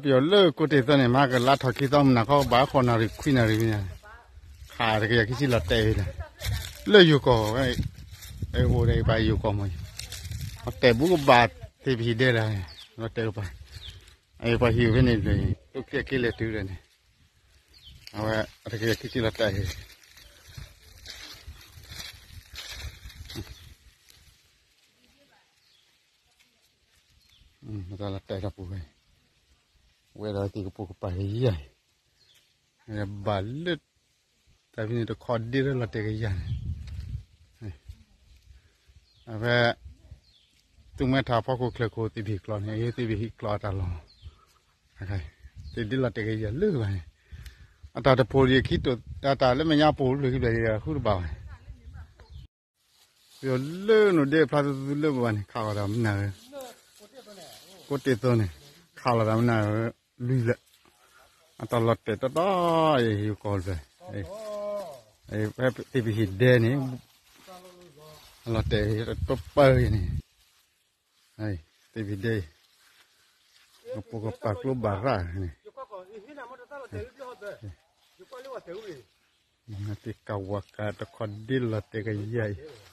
ပယီၤလၢကိးတ့ၢ်သၢန့ၣ် မၤကလါထီၣ်ခံသီမုၢ်နၤခီ ဘၣ်ဃိးနၣ်ရံၣ်ခွံနၣ်ရံၣ်မ့ၢ်န့ၣ်, ခးတကယၤခံဆံလီၤတဲာ်ဝဲလဲၣ်, လၢယိၤကီၢ်, အိၣ်ဒီးပှၤယိၤကီၢ်မ့ၢ်, လီၤတဲာ်ဘူးကဘၣ်သ့ၣ်ပဟံၣ်ဒဲလၢ, လီၤတဲာ်ကပၤ, ပှၤဟံၣ်ဝဲန့ၣ် တိၢ်ခံအက့လဲၤတုၤဒီးန့ၣ်, အဝဲအတကယၤခံဆံလီၤတဲာ်ဟ့ၣ် တၢ်လီၤတဲာ်ဒီးပူၤဝဲ, ဝဲဒီးသ့ၣ်ကပိာ်ကပၤကယၤအံၤ, ဘၣ်လၢ, တၢ်ဖဲန့ၣ်တခီဒ့လၢလီၤတဲာ်ကယၤန့ၣ်, အဝဲ, သူမွဲထးဖီခိၣ်ချၢၣ်ခိၣ်သ့ၣ်ဘံၣ်ကျီန့ၣ် အသ့ၣ်ဘံၣ်ဟံၣ်ကျီအတၢ်လီၢ်, သ့ၣ်ဒ့လီၤတဲာ်ကယၤလၢဘၣ်န့ၣ်, အတၢ်တဖိးလံခံတိာ်, အတၢ်လၢမဲာ်ညါပိာ်လၢခံဘျဲၣ်ဃုတဘၣ်ဘၣ် ပယီၤလၢနိၣ်ဒ့ဖျါသူသူလၢပဘၣ်န့ၣ် ခးလီၤတၢ်မနုၤ, ကိးတ့ၢ်သၢန့ၣ်, ခးလီၤတၢ်မနုၤ, လွံၢ်လၢာ်, အတၢ်လီၤတဲာ်တီတီ, ယိၤကီၢ်လၢာ်, ဖဲသ့ၣ်ပဟံၣ်ဒဲန့ၣ်, လီၤတဲာ်တပၢၢ်န့ၣ်, သ့ၣ်ပဟံၣ်ဒဲ, ကပိာ်ကပၤကျိဘၣ်ရၣ်န့ၣ်, သ့ၣ်ကဝၤကၤတခီဒ့လီၤတဲာ်ကယၤအံၤ